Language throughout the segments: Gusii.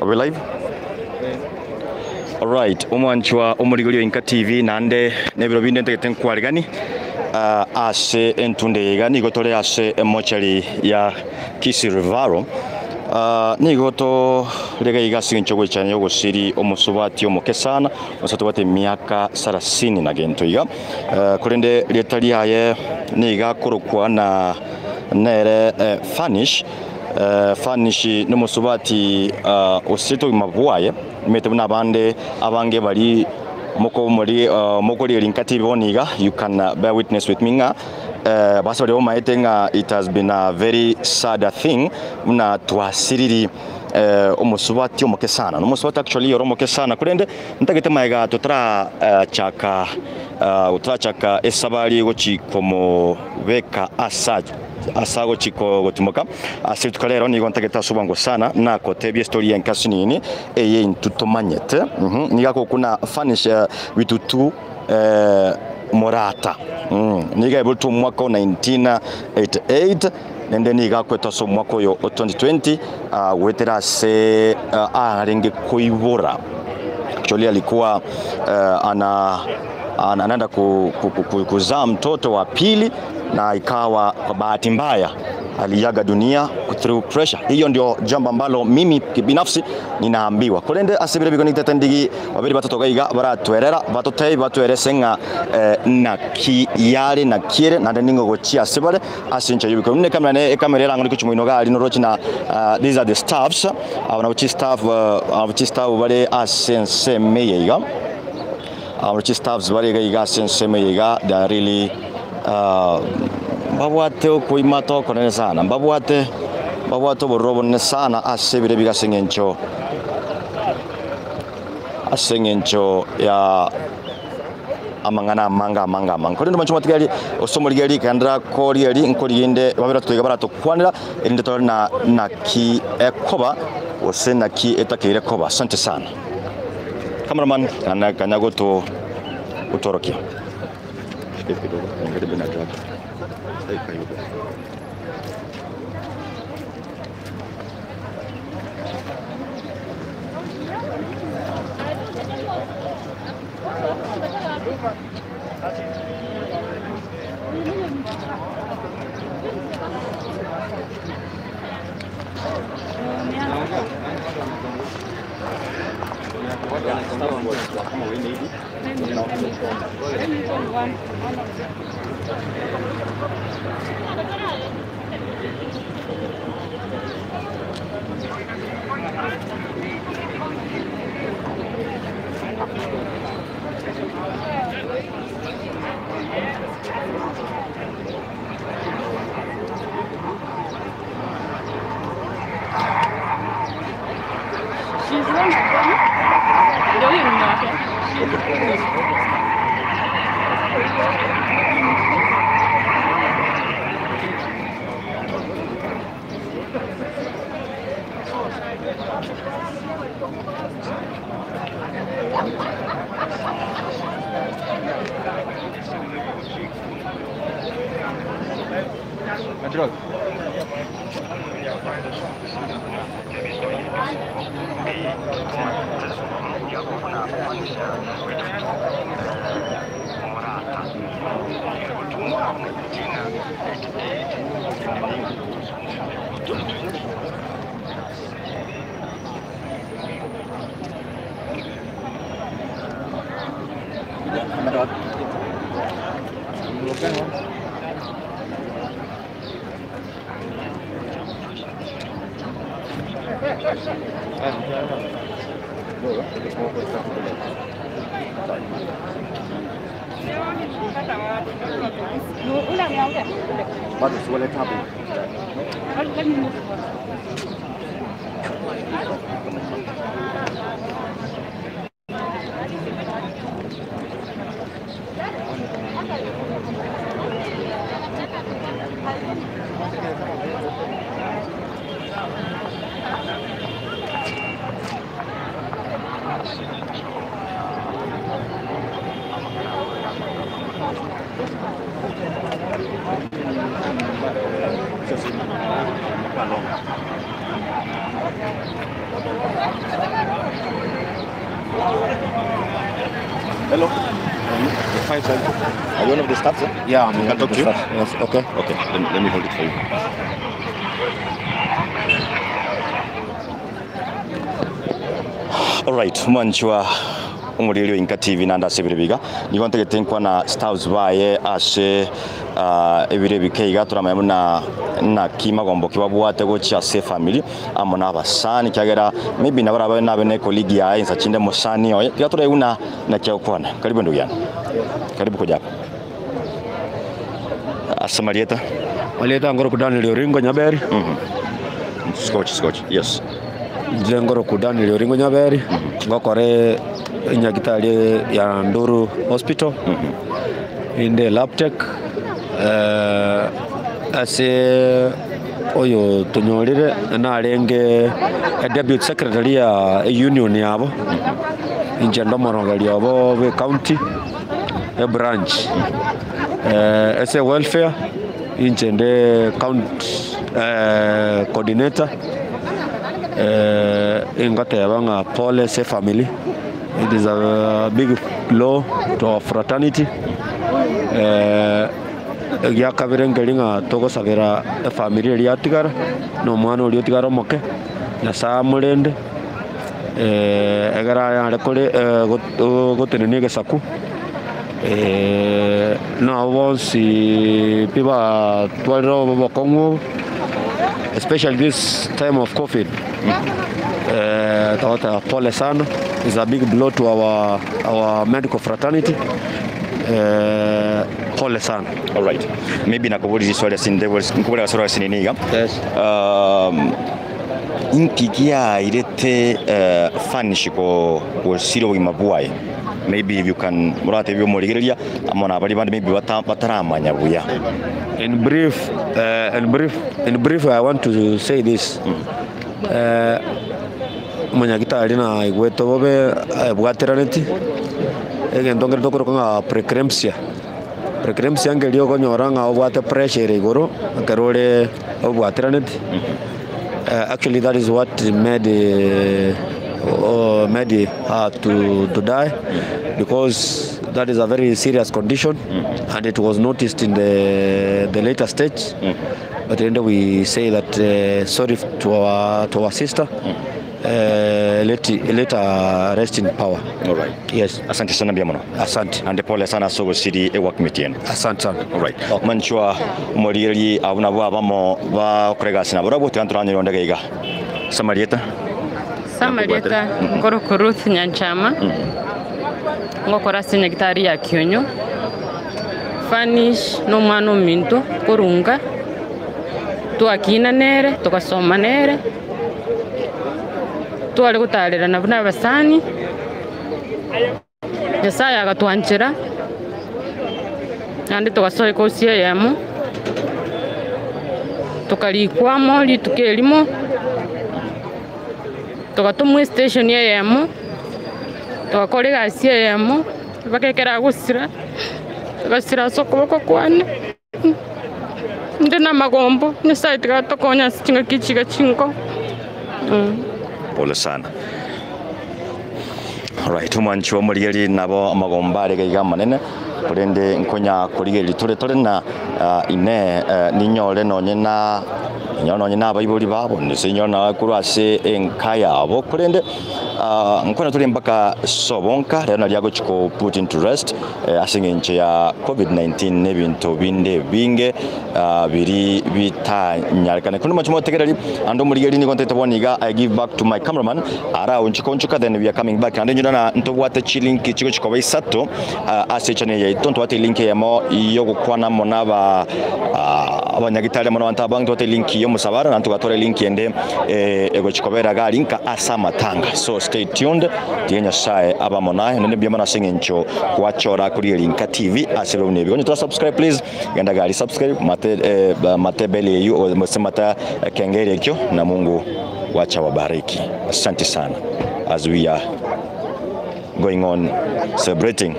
Are we live? Alright, omwanchwa omorigori o Inka TV naende nebiro binde ntagete nkwarigani ah, ase entunde eye iga nigo tore ase emochari ya Kisii Referral. Ah, nigo tore iga iga ase eng'encho yogoichania ogosiri omosubati omoke sana ase tobwate emiaka sarasini na gento iga. Eh, korende rieta riaye niga akorokwa na nere eh, Fanish Fanish nomosubati osirete obogima bwaye, omanyete buna abande abange baria mokorigereria inka TV bono iga, you can bear witness with me ng'a base baria bamaete ng'a it has been a very sad thing buna twasiriri omosubati omoke sana. Nomosubati actually ore omoke sana korende ntagete magega totarachaka totarachaka esabari gochi komobeka ase Ase agochia gotimoka ase rituko rero nigo ntagete ase obwango sana nakotebia estori y'enkasi nini eye intwe tomanyete. Nigo agokuna Fanish Bitutu Murata. Nigo aiboretwe omwaka o 1988 naende nigo akwete ase omwaka oyo o 2020 goetera ase arenge koibora. Actually alikuwa ana anaenda kuzaa mtoto wa pili na ikawa kwa bahati mbaya aliaga dunia through pressure. Hiyo ndio jambo ambalo mimi kibinafsi ninaambiwa. Korende ase bire bigo nitete ndigi babere batato iga iga baratwerera batotebi batwerese ng'a eh, naki yare naki ere naende ning'o gochia ase bare ase enchera y'obikoro. Buna ekamera ne ekamera erang'o gochia moino iga aria noroche na ah, these are the staffs aba nabo chistaff abo chistaff bare ase ensemo eye iga. Abo chistaffs bare iga iga ase ensemo eye iga they are really mbabwate okoimata okonene sana, mbabwate mbabwate obororo obonene sana ase ebiro ebiga ase eng'encho ase eng'encho ya amang'ana amange amange amange. Korende omonche motiga eri ase omorigereria rigenderera korigereria nkorigende babere toiga baratokwanera erinde torore na naki ekoba gose naki etakeire koba. Asante sana. Cameraman kana kanya goto gotorokia. Hello. The fire service. Are you one of the staffs? Eh? Yeah, I'm We one can of talk the to you? staff. Yes, okay. Okay, let me hold it for you. Alright, mwanchwa omoriri Inka TV nande ase ebire biga nigo ntagete nkwana staffs baye ase ah, ebire bike iga toramanya buna naki magombo ki babwate gochia ase efamily amo na abasani kiagera maybe nabo arabe nabe na ecolleague yaye insa chinde mosani oye tiga toraigwe buna naki agokwana. Karibu ndugu yane, karibu kuja hapa. Ase marieta. Marieta ngoro Daniel Oringo Nyaberi. Scotch, scotch. Yes. Inche ngoroku Daniel Oringo Nyaberi, ngokore enyagitari ya Nduru Hospital, inde Labtech, ase oyo tonyorire narenge deputy secretary ya union yabo, inche ndomorogeri obo bwe county ebranch, ase welfare inche nde county coordinator. Ingoteba ng'a pole ase efamily, it is a big blow to our fraternity. Egia kabere nkeri ng'a togosabera efamily eria yatigara, na omwana oria otigare omoke, Nyasaye amorende, ekero ayare kore gotenenia egesaku, na abwo bonsi pi batwarire obokong'u obo. Especially this time of covid togoteba pole sana is a big blow to our, our medical fraternity pole sana. Alright. Maybe nakoboria riswali ase inde nkoboria agaswali ase nini iga. Yes. Inki kiairete furnish ko gosira obogima bwaye? Maybe if you can moratebie omorigereria amo na baria bande maybe bataramanya buya. In brief, in brief, in brief I want to say this. Omonyagitari naigwete bobe ebwateraneti egento nkere tokoroka ng'a preeclampsia. Preeclampsia nkeria okonyora ng'a obwate pressure ere igoro ekero ore obwateraneti. Actually that is what made made her to die because that is a very serious condition and it was noticed in the later stage. But then we say that sorry to our sister. Let her rest in power. All right. Yes. Asante sana mbuya mono. Asante. Ande pole sana ase ogosiri ework metieno. Asante sana. All right. Manchwa omorigereria abwo nabwo abamo bakore egasi nabarabwo tiga ntoranyore onde iga iga. Samarieta. Samarieta nkorokwa Ruth Nyanchama, ngokora ase enyagitari ya Kionyo, Fanish nomwana ominto korunga, twakina nere, togasoma nere, tware gotarerana buna abasani, Nyasaye agatwanchera, naende togasoa ekosi eyemo, tokarikwa amo rituko erimo, togatomwa estation eyemo, togakora egasi eyemo, mpaka ekero agosira, agasira ase okoboko kwane, inde na amagombo, Nyasaye tiga atokonye ase chingaki echi iga chinko. Pole sana. Alright, omwanchi omorigeri nabo amagombo are iga amanene korende nkonya korigereria tore tore na ine ninyore nonye na ninyore nonye na abaibori babo gose ninyore na korwa ase enka yabo korende nkonya tore mpaka sobonka rero naria agochi ko put into rest ase eng'encho ya covid-19 na ebinto binde ebinge biria bitanyarekane. Korende moche motegereri ande omorigeri nigo ntagete bono iga I give back to my cameraman araonchoka onchoka then we are coming back. Naende inche na ntobwate chilink chigochi koba isato ase echannel yaito ntobwate elink eyemo yogokwana amo na aba abanyagitari amo na abanto abange ntobwate elink ya omosabara naende togatwara elink ende egochi kobera iga aria nka ase amatanga. So stay tuned tiga Nyasaye abe amo naye naende mbuya mono ase eng'encho gwachora korigereria Nka TV ase ebiro buna ebi. Onye tora subscribe please genda iga aria subscribe mate mate bell eywo gose mata ekengeri ekio na Mungu wacha wabariki. Asante sana as we are going on celebrating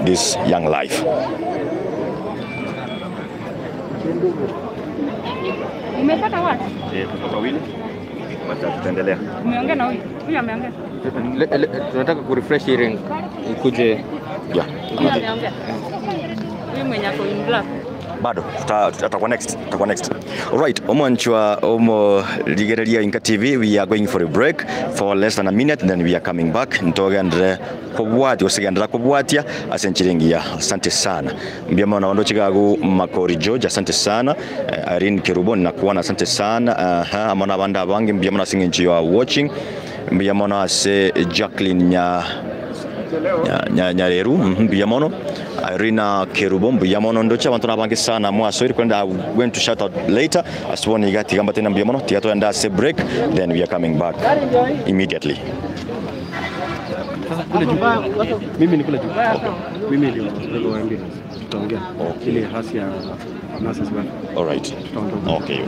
this young life. Umepata watu? Tutaendelea. Umeongea na huyu? Huyu ameongea. Tunataka kurefresh hii ring ikuje. Yeah. Huyu ameongea. Huyu mwenye ako in black. Bado tutakuwa next, tutakuwa next. Alright, omwanchwa omo ligereria Inka TV, we are going for a break for less than a minute, then we are coming back. Ntogendere kobwatia osigendera kobwatia ase enchiringi. Asante sana mbiamo na wando chigagu Makori George, asante sana. Irene Kerubo nakuona, asante sana. Aha, amona abanda abange mbiamo na singenchi you are watching, mbiamo na ase Jacqueline nya Nyareru, mbuya mono. Irina Kerubo, mbuya mono. Ndocha abantu nabange sana mwaso iri kwenda, I'm going to shout out later asiboni igati gamba tena mbuya mono tigato enda se break, then we are coming back immediately. Mimi ni kule juu. Mimi ndio niliwaambia tutaongea. Ile hasi ya nurses welfare. All right. Tutaondoka. Okay.